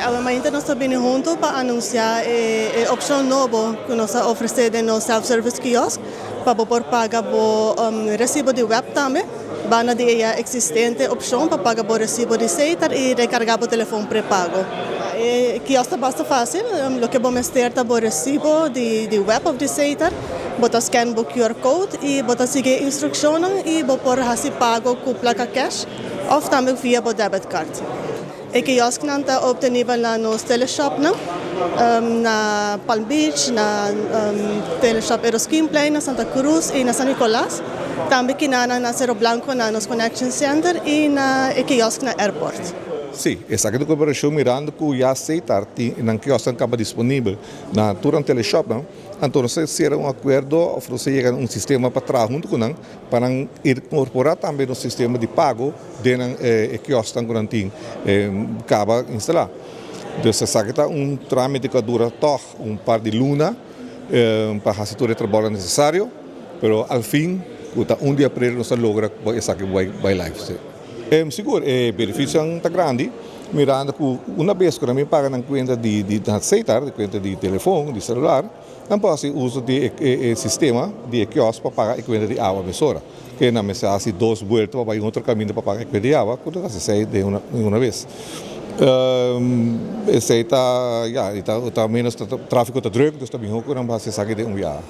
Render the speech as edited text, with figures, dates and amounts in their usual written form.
Awe mainta nos ta bini hunto pa anuncia e opcion nobo cu nos ta ofrece den nos self-service kiosk pa bo por paga bo recibo di web tambe. Banda di e ya existente opcion pa paga bo recibo di Setar y recarga bo telefon prepago. E kiosk ta basta facil, loke bo mester ta bo recibo di web of di Setar, bo ta scan bo QR code y bo ta sigui e instruccionnan y bo por haci pago cu placa cash of tambe via bo debit card. E kiosknan ta obtenibel na nos teleshopnan na Palm Beach, na Teleshop Eroskinplein na Santa Cruz y na San Nicolas. Tambe kinanan na Cero Blanco na nos Connection Center y na e kiosk na Airport. Sí, esaki ta koperashon mirando ku ya Setar tin nan kiosknan kaba disponibel na tur nan teleshopnan. Anto nos a sera un akuerdo òf nos a yega na un sistema pa traha huntu ku nan pa nan inkorporá tambe nos sistema di pago den nan e kiosknan ku nan tin kaba instalá. Dus esaki ta un trámite ku a dura tòg un par di luna pa hasi tur e trabounan nesesario, pero al fin ku ta un di aprel nos a logra ku esaki bai live. Sí. Sigur e benefisionan ta grandi mirando ku una bes ku nan bin paga nan kuenta di Setar, di kuenta di telefon, di selular, Nan por hasi uso di e sistema di e kiosk pa paga e kuenta di awa mesora. Ke nan mester hasi dos buelta pa bai un otro kaminda pa paga e kuenta di awa ku ta hasi esei den una bes. Esei ta, ya, ta menos trafiko ta druk, dus ta mihó ku nan por hasi esaki den un biaha.